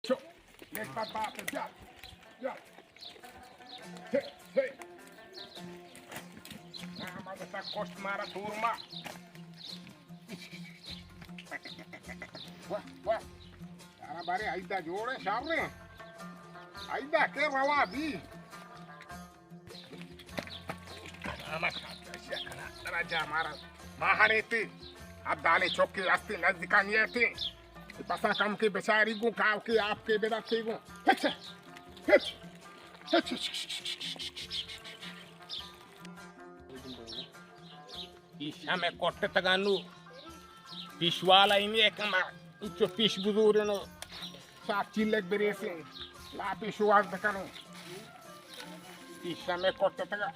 شو. یک بات بات، بیا. بیا. هی، هی. آ، ما دستا کشت مارا تورما. واہ، واہ. یارا بارے ایدا جوڑے شر. ایدا کے روا بی. ہما شاہ، شاہ، ترا جا مارا ماہنے تی. اب دانے چوکی ہستی نزدیکانی تی. پسا کم کی بچاری گو کاو کی آپ کے بداتی گو. ہچ، ہچ، ہچ، ہچ. پیش ہمے کٹتگا نو. پیش والا اینی کما. چو پیش بزورنو. ساعت چیلک بریسیں. لا پیش واز بکنو. پیش ہمے کٹتگا.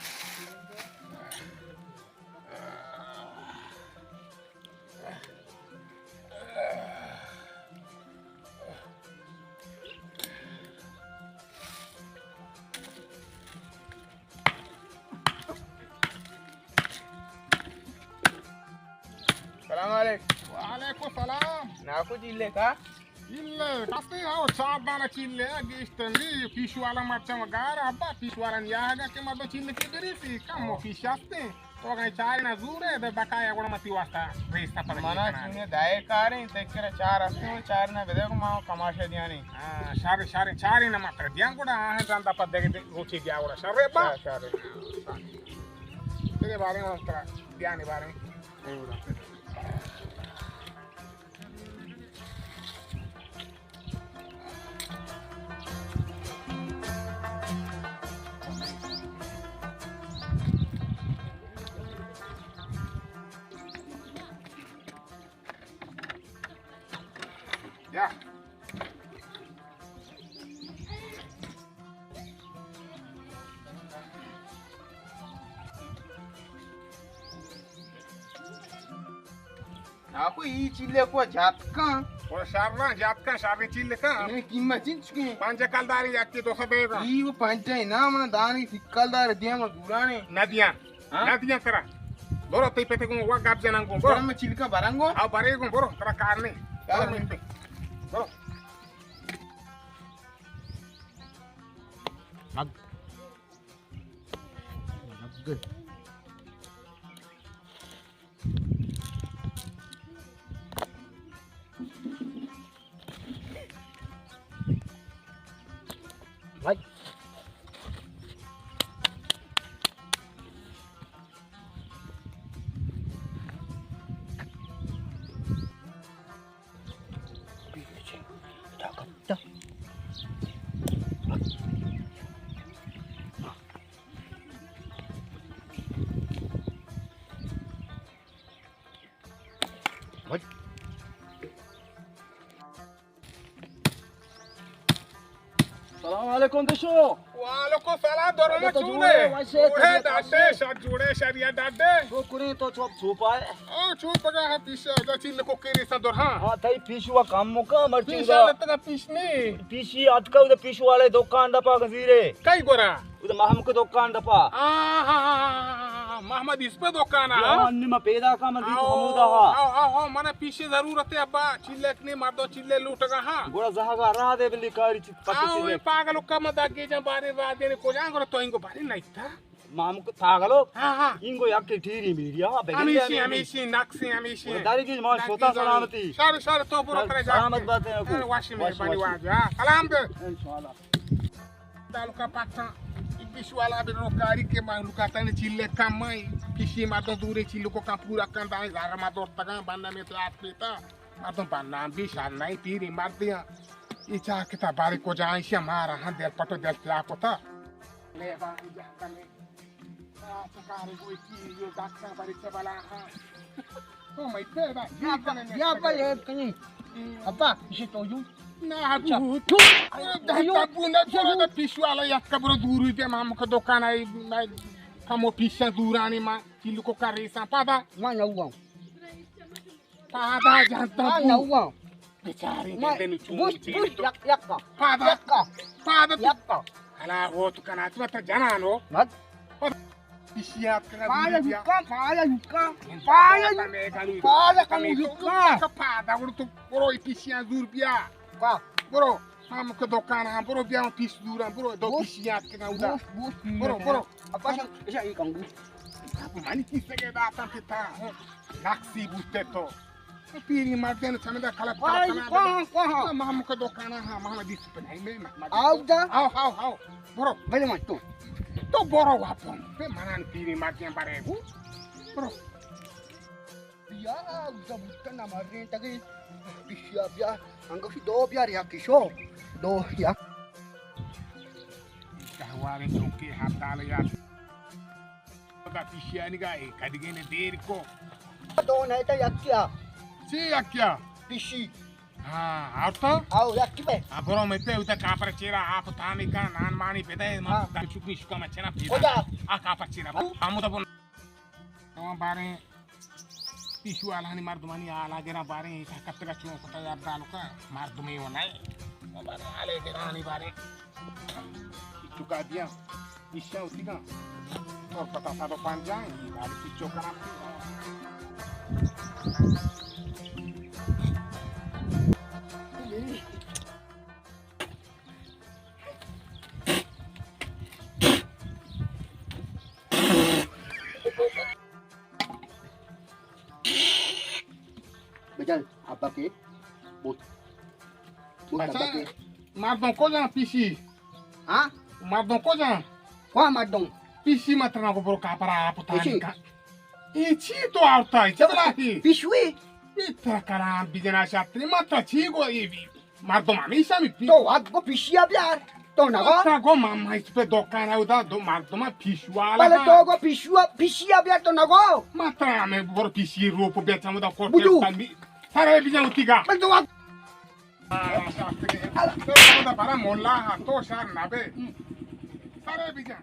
سلام علیکم. وعلیکم سلام. ناکو چیلے کا؟ چیلے کستے ہو، چار دانا چیلے گیشتن دی. پیشو والا مرچاں گار ابا، پیشو والا نیاگا کہ مردو چیلے کی بریسی کم و پیش ہستے. تو اگاں چارے نہ زورے، بے بقایا گڑا متی واسطہ ریستا پر منا چونے دائے کاریں، تکرا چار ہستے ہو، چار نہ بدے کو ما کماشا دیانی. ہاں، شر، شر، چارے نہ متر دیاں گڑا، ہاں، جاندا پر دگے روچی دیا گڑا. شر با. شر، شر. تیرے بارے میں ترا دیانے بارے. یا. ناکو ای چیلے کو جات کن. او شر نا جات کن، شر چیلے کن. اے قیمت چین چکے؟ پنج کلداری یکی دو سو بیگا. ای وہ پنج ہے نا، من دانی سی کلدار دیاں من زورانے. نہ دیاں. ہاں؟ نہ دیاں ترا. برو تی پتے گوں وا گپ جنن گوں. برو. برو من چیلکا برن گوں. آ برے گوں، برو، ترا کار نہیں. کار برو نہیں. من پہ. برو. مگ. مگ. بھائی. سلام علیکم دشو. وعلیکم سلام، درما تو چونے؟ جوڑے، وش ئے، اوہے، طبیعت دادے، وش ئے؟ شر جوڑے، شر یا دادے. تو کریں تو چوپ چوپ آئے. او، چوپ پگا ہاں پیش، ادا چیل کو کیری سا در ہاں. ہاں، تئی پیش ہوا کم مکا مرچی پیش دا. لتگا پیش نہیں. پیشی اتکا ادا پیش والے دکان دا پا گزیرے. کئی گورا؟ ادا محمد کو دکان دا پا. آ، ہاں، ہاں، ہاں، ہاں، ہاں، ہاں، محمد اس پہ دکان ہے، ہاں؟ جوان نی ما پیدا کا من دیت آؤ، ہمودا ہا. آؤ، آؤ، آؤ، منا پیشے ضرورت ہے ابا، چیلک نے مردو چیلے لوٹگا ہاں. گوڑا زہگا را دے بلی کاری چیت پتی آؤ، چیلے. اے پاگل کا مدا گے جان بارے را دے نے کو جان گوڑا تو انگو بارے نہیں تھا. مام کو پاگلو. ہاں، ہاں. انگو یک ٹیری میڈیا، ہاں، بگن ہمیشی، ہمیشی. ہمیشی، نقصی، ہمیشی. گوڑا داری کی مان نقصی شوتا ضرور. سلامتی. شر، شر، تو برو کرے جا. سلامت بات ہے کو. ہاں، واشی مہربانی واجہ. سلام دے. انشاءاللہ. دالکا پاکستان پیش والا بنو کاری کے مخلوقاتانی چیلے کم آئی. پیشی مردم دوری چیلو کو کم پورا کن دائیں زر ما دور تگا بندہ میں تو آپ پیتا. مردم بندہ ہم بھی شان نہیں پیری مردیاں. یہ چاہ کتا بارے کو جائیں شی مارا ہم دل پٹو دل پیا کتا. لے با جا کنے. آ، چکارے گوئی کی، یہ ڈاکٹر بڑی چہ بلا ہاں. تو میں پیدا بیا با، بیا با، یہ کنی. ابا، اسے تو یوں. نہ، اچھا. تو، تو، ارے، تو، دہتا بو نہ، تو، تو، پیش والا یک کبر دور ہوئی پہ مام کو دکان آئی، میں کمو پیشا دورانی ما، چیلو کو کر رہی سا، پادا. ما نہ ہوا. پادا جانتا ما بو. نہ ہوا. بیچاری ما گندے نو چون بوش، چیز بوش، تو. یک، یک کا. پادا. یک کا. پادا تو. یک کا. حالا ہو تو کنا تو تا جنانو. مت. پادا. پیشیات کنا پادا دور بیا. یکا، پادا یکا. پادا یکا. پادا کنا یکا. پادا گڑ تو برو پیشیات دور بیا. کا؟ برو. ہم کہ دکان ہم، برو بیا پیش دورا، برو دو پیشی یاد کنا اودا۔ گوشت، گوشت، برو، برو۔ ابا شان، ایشا ای کنگو۔ منی کیسے کے داتا پتا۔ لکسی بوتے تو۔ پیری مردین چمدا کلا کلا کلا۔ ما ہم کہ دکان ہم، ما ہم دیس پہ نہیں میں۔ آو دا۔ آو، آو، آو۔ برو۔ بلے من تو۔ تو برو واپن۔ پہ منان پیری مردین برے گو۔ برو۔ بیا، اودا بوتن نہ مرین تگی۔ بشیا بیا، انگوشی دو بیا ریا کشو۔ دو یا۔ کہوارے چوکے ہر دال یا۔ اودا پیشیا نگاہ، کدگے نے دیر کو۔ دو نہیں تا یکیا۔ چی یکیا؟ پیشی۔ ہاں، اور تو؟ آو، یکی بے۔ ہاں، برو میں تے اودا کاپر چیرا آپ تامی کا نان مانی بدے، ما ہاں۔ چکنی شکا مچنا پیدا۔ کجا؟ آ کاپر چیرا۔ ہاں۔ ہم تو بن۔ تمام باریں پیشو آلانی مردمانی آلا گرا باریں ایسا کتگا چون کتا یار دالو کا مردمی و نئے۔ باریں آلے گرانی باریں چکا دیا ایشا ہوتی کا اور پتا سا تو پان جائیں باریں چکا کرا۔ بجن ابا کے بوت۔ بوت بچا، ابا کے۔ مردم کجا پیشی؟ ہاں؟ مردم کجا؟ کوا مردم؟ پیشی مت نہ کو برو کاپرا آپ تانی کا۔ اے چی تو آورتا ہے؟ چلا ہی۔ پیشوی؟ اتنا کلام بجنا شاتری مت چی گو اے بی۔ مردم ہمیشہ می پی۔ تو وقت گو پیشیا بیار۔ تو نگو۔ تو گو ماما اس پہ دکان ہے ادا دو مردم پیشوا بلے لگا۔ تو گو پیشوا، پیشیا بیار تو نگو۔ مت ہمیں بر پیشی روپ بیچا مدا کوٹے بدو۔ سارے بجا ہوتی گا۔ بل تو وقت۔ تو مدا بڑا مولا ہاں، تو شار نہ بے۔ سارے بجا۔